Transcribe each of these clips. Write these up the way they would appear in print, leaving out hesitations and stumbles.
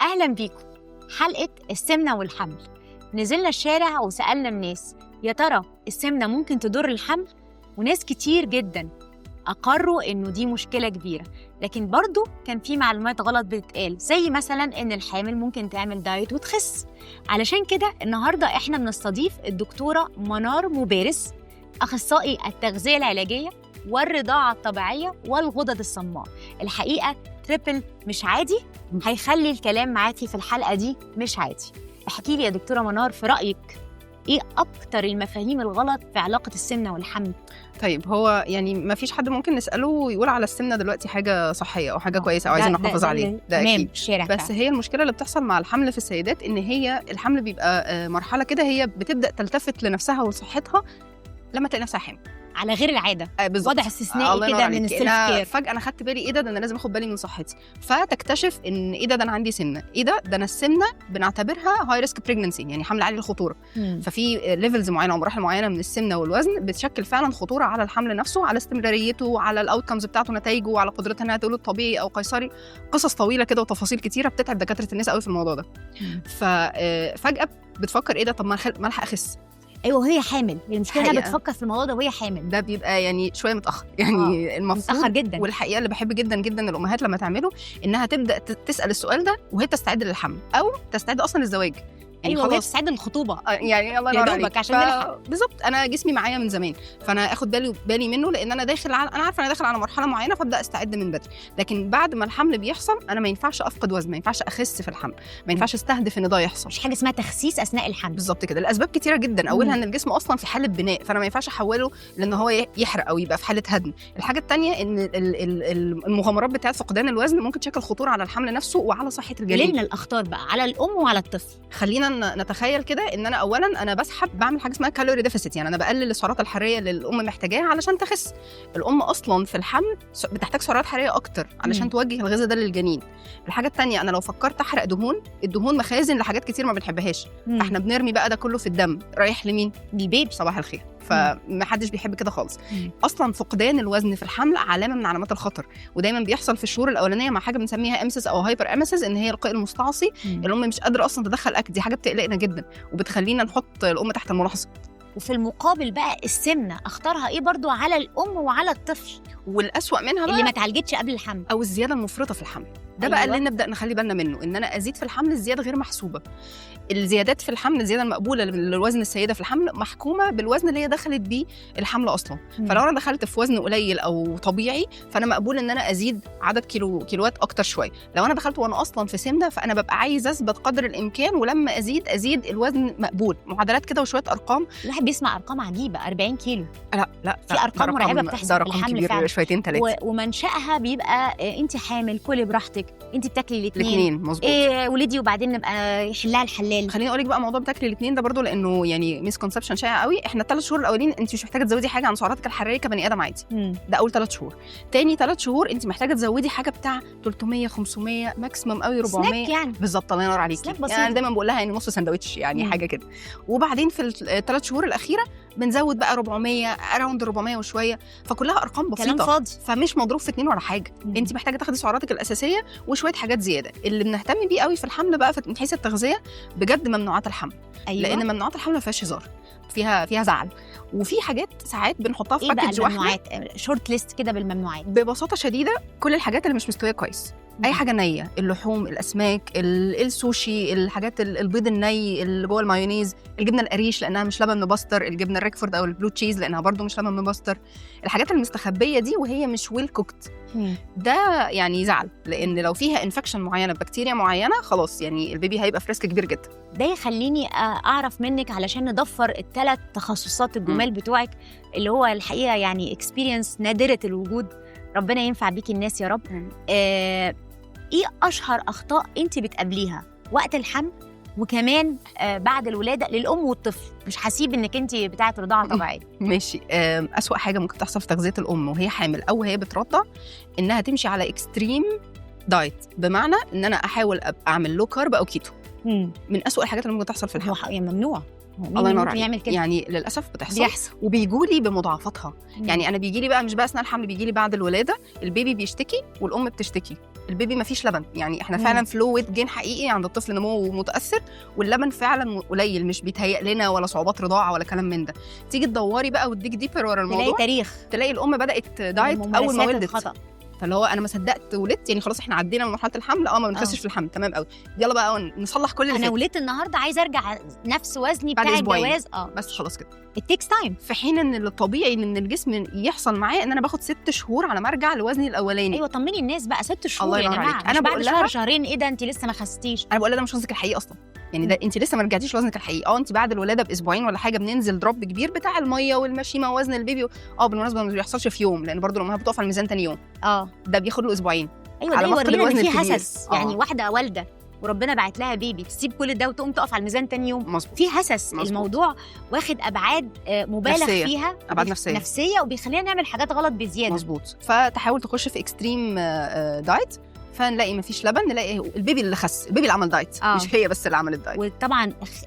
أهلا بيكم. حلقة السمنة والحمل. نزلنا الشارع وسألنا الناس، يا ترى السمنة ممكن تضر الحمل؟ وناس كتير جدا أقروا إنه دي مشكلة كبيرة، لكن برضو كان في معلومات غلط بتتقال، زي مثلا إن الحامل ممكن تعمل دايت وتخس. علشان كده النهاردة إحنا بنستضيف الدكتورة منار مبارز، أخصائي التغذية العلاجية والرضاعة الطبيعية والغدد الصماء. الحقيقة triple مش عادي، هيخلي الكلام معاكي في الحلقة دي مش عادي. احكي لي يا دكتورة منار، في رأيك ايه اكتر المفاهيم الغلط في علاقة السمنة والحمل؟ طيب، هو يعني ما فيش حد ممكن نساله ويقول على السمنة دلوقتي حاجة صحية او حاجة كويسة او عايزين نحافظ عليها. ده اكيد. الشارع. بس هي المشكلة اللي بتحصل مع الحمل في السيدات ان هي الحمل بيبقى مرحلة كده هي بتبدا تلتفت لنفسها ولصحتها لما تلاقي نفسها حامل. على غير العاده. بالظبط. وضع استثنائي الله ينور كده من عليك. ال self أنا care. فجاة انا خدت بالي، ايه ده انا لازم اخد بالي من صحتي، فتكتشف ان ايه ده انا عندي سمنه، ايه ده انا السمنة بنعتبرها high risk pregnancy، يعني حمل عالي الخطوره. ففي levels معينة او مراحل معينة من السمنة والوزن بتشكل فعلا خطورة على الحمل نفسه، على استمراريته، على ال outcomes بتاعته، نتائجه، على قدرتها انها تولد طبيعي او قيصري. قصص طويلة كده وتفاصيل كتيرة بتتعب دكاترة النساء قوي في الموضوع ده. ففجاه بتفكر ايه ده، طب ما الحق اخس. ايوه، وهي حامل. المشكلة انها حقيقة. بتفكر في الموضوع ده وهي حامل. ده بيبقى يعني شوية متاخر، يعني المفروض متاخر جدا. والحقيقة اللي بحب جدا جدا الامهات لما تعمله انها تبدا تسال السؤال ده وهي تستعد للحمل او تستعد اصلا للزواج يعني. ايوه، وهي خلاص. بتستعد للخطوبه. يعني الله يا ينور دوبك عليك. عشان نلحق. بالظبط، انا جسمي معايا من زمان، فانا اخد بالي منه لان انا داخل على انا عارفه انا داخل على مرحلة معينه، فابدا استعد من بدري. لكن بعد ما الحمل بيحصل انا ما ينفعش افقد وزن، ما ينفعش اخس في الحمل، ما ينفعش استهدف ان ده يحصل. مش حاجة اسمها تخسيس اثناء الحمل. بالظبط كده. الاسباب كتيرة جدا، اولها ان الجسم اصلا في حاله بناء، فانا ما ينفعش احوله لان هو يحرق او يبقى في حاله هدم. الحاجة الثانية ان المغامرات بتاعه فقدان الوزن ممكن تشكل خطورة على الحمل نفسه وعلى صحة الجنين. قولي الاخطار بقى على الام وعلى الطفل. خلينا نتخيل كده ان انا اولا انا بسحب، بعمل حاجة اسمها calorie deficit، يعني انا بقلل السعرات الحرارية اللي الام محتاجاها علشان تخس. الام اصلا في الحمل بتحتاج سعرات حرارية اكتر علشان توجه الغذاء ده للجنين. الحاجة الثانية، انا لو فكرت احرق دهون، الدهون مخازن لحاجات كتير ما بنحبهاش. احنا بنرمي بقى ده كله في الدم، رايح لمين؟ لل baby. صباح الخير. فمحدش بيحب كده خالص. اصلا فقدان الوزن في الحمل علامة من علامات الخطر، ودايما بيحصل في الشهور الاولانية مع حاجة بنسميها emesis او hyperemesis، ان هي القيء المستعصي. الام مش قادرة اصلا تدخل اكل. دي حاجة بتقلقنا جدا وبتخلينا نحط الام تحت الملاحظه. وفي المقابل بقى السمنة اخطارها ايه برضو على الام وعلى الطفل؟ والاسوأ منها بقى اللي ما اتعالجتش قبل الحمل. او الزيادة المفرطة في الحمل. ده بقى اللي نبدا نخلي بالنا منه، ان انا ازيد في الحمل الزيادة غير محسوبه. الزيادات في الحمل، الزيادة المقبولة للوزن السيدة في الحمل محكومة بالوزن اللي هي دخلت بيه الحمل اصلا. فلو انا دخلت في وزن قليل او طبيعي، فانا مقبول ان انا ازيد عدد كيلوات اكتر شويه. لو انا دخلت وانا اصلا في سمنه، فانا ببقى عايزه اثبت قدر الامكان، ولما ازيد ازيد الوزن مقبول. معادلات كده وشوية ارقام. الواحد بيسمع ارقام عجيبه، 40 كيلو. لا لا. في ارقام مرعبة بتحصل ده في رقم الحمل كبير فعلا. شويتين ثلاثه. ومنشأها بيبقى انت حامل كلي براحتك، انت بتاكلي الاثنين. الاثنين، مظبوط. ايه ولدي وبعدين نبقى يحلها الحلال. خليني اقول لك بقى موضوع بتاكلي الاثنين ده برضو، لانه يعني misconception شائع قوي. احنا ال3 شهور الاولين انت مش محتاجه تزودي حاجة عن سعراتك الحرارية كبني ادم عادي. ده اول 3 شهور. تاني 3 شهور انت محتاجه تزودي حاجة بتاع 300، 500، maximum قوي 400. سناك يعني. بالظبط، الله ينور عليكي. سناك بسيط. يعني انا دايما بقول لها يعني نص سندوتش يعني، حاجة كده. وبعدين في ال3 شهور الاخيرة بنزود بقى 400، around 400 وشويه، فكلها ارقام كلام بسيطه. فاضي. فمش مضروب في اتنين ولا حاجه. انت محتاجه تاخدي سعراتك الاساسية وشوية حاجات زياده. اللي بنهتم بيه قوي في الحمل بقى من حيث التغذية بجد ممنوعات الحمل. لان ممنوعات الحمل ما فيهاش هزار، فيها زعل، وفي حاجات ساعات بنحطها في ايه بقى package واحده. الممنوعات؟ short list كده بالممنوعات. ببساطة شديده، كل الحاجات اللي مش مستوية كويس، اي حاجة نيه، اللحوم، الاسماك، السوشي، الحاجات البيض الني اللي جوه المايونيز، الجبنة القريش لانها مش لبن مبستر، الجبنة الريكفورد او ال blue cheese لانها برضو مش لبن مبستر. الحاجات المستخبيه دي وهي مش well cooked، ده يعني زعل، لان لو فيها infection معينة بكتيريا معينه، خلاص يعني ال baby هيبقى في risk كبير جدا. ده يخليني اعرف منك، علشان نضفر الثلاث تخصصات الجمال بتوعك، اللي هو الحقيقة يعني experience نادرة الوجود، ربنا ينفع بيكي الناس يا رب. ايه اشهر اخطاء انت بتقابليها وقت الحمل وكمان بعد الولادة للام والطفل؟ مش هسيب انك انت بتاعه رضاعه طبيعيه. ماشي. أسوأ حاجة ممكن تحصل في تغذية الأم وهي حامل أو وهي بترضع إنها تمشي على extreme diet، بمعنى إن أنا أحاول أبقى أعمل low carb أو كيتو. من أسوأ الحاجات اللي ممكن تحصل في الحمل. هو يعني ممنوع. هو مين الله ينور ممكن عليك. يعمل كده؟ يعني للأسف بتحصل. بيحصل. وبيجوا لي بمضاعفاتها. يعني انا بيجي لي بقى مش بقى اثناء الحمل، بيجي لي بعد الولاده، ال baby بيشتكي والام بتشتكي. ال baby ما فيش لبن، يعني احنا فعلا في low weight gain حقيقي عند الطفل، نموه متاثر واللبن فعلا قليل، مش بيتهيأ لنا ولا صعوبات رضاعه ولا كلام من ده. تيجي تدوري بقى وت dig deeper ورا الموضوع، تلاقي تاريخ، تلاقي الام بدات diet اول ما ولدت الخطأ. فاللي هو انا ما صدقت ولدت، يعني خلاص احنا عدينا من مرحلة الحمل، ما بنخسش في الحمل، تمام قوي، يلا بقى نصلح كل اللي انا ولدت النهارده عايزه ارجع نفس وزني بتاع الجواز، بس خلاص كده it takes time. في حين ان الطبيعي ان الجسم يحصل معاه ان انا باخد 6 شهور على ما ارجع لوزني الاولاني. ايوه طمني الناس بقى، 6 شهور يا جماعة، انا بعد شهر شهرين ايه ده انت لسه ما خستيش؟ انا بقول لها ده مش وزنك الحقيقي اصلا، يعني ده انت لسه ما رجعتيش لوزنك الحقيقي. انت بعد الولادة باسبوعين ولا حاجة بننزل drop كبير بتاع المية والمشيمه ووزن ال baby. بالمناسبة ما بيحصلش في يوم، لان برضو الامهات بتقف على الميزان تاني يوم، ده بياخد له اسبوعين. ايوه ده يورينا ان في هسس، يعني واحدة والده وربنا بعت لها baby تسيب كل ده وتقوم تقف على الميزان تاني يوم. مظبوط. في هسس. مظبوط. الموضوع واخد ابعاد مبالغ نفسية. فيها، ابعاد نفسية، وبيخلينا نعمل حاجات غلط بزيادة. مظبوط. فتحاول تخش في extreme diet، فنلاقي مفيش لبن، نلاقي ال baby اللي خس، ال baby اللي عمل diet، مش هي بس اللي عملت diet. وطبعا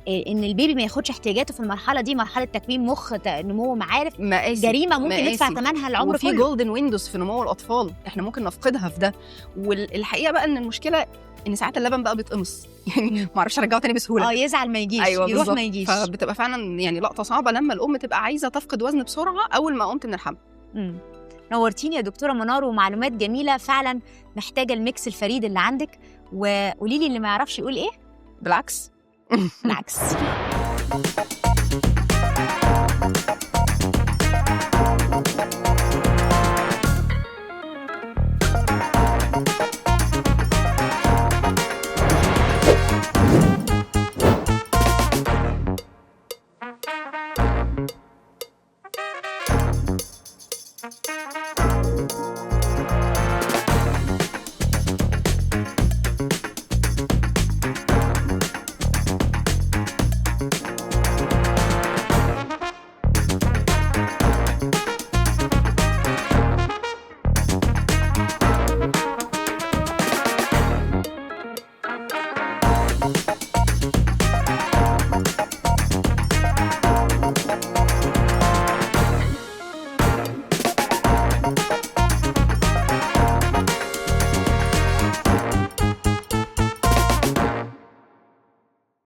ان ال baby ما ياخدش احتياجاته في المرحلة دي، مرحلة تكوين مخ، نمو معارف، مقاسي، جريمة ممكن ندفع ثمنها العمر كله. وفي golden windows في نمو الاطفال احنا ممكن نفقدها في ده. والحقيقة بقى ان المشكلة ان ساعات اللبن بقى بيتقمص، يعني ما اعرفش ارجعه تاني بسهولة، يزعل ما يجيش. أيوة يروح ما يجيش. فبتبقى فعلا يعني لقطة صعبة لما الام تبقى عايزه تفقد وزن بسرعة اول ما قمت من الحمل. نورتيني يا دكتورة منار، ومعلومات جميلة فعلا، محتاجة ال mix الفريد اللي عندك. وقولي لي اللي ما يعرفش يقول إيه؟ بالعكس. بالعكس.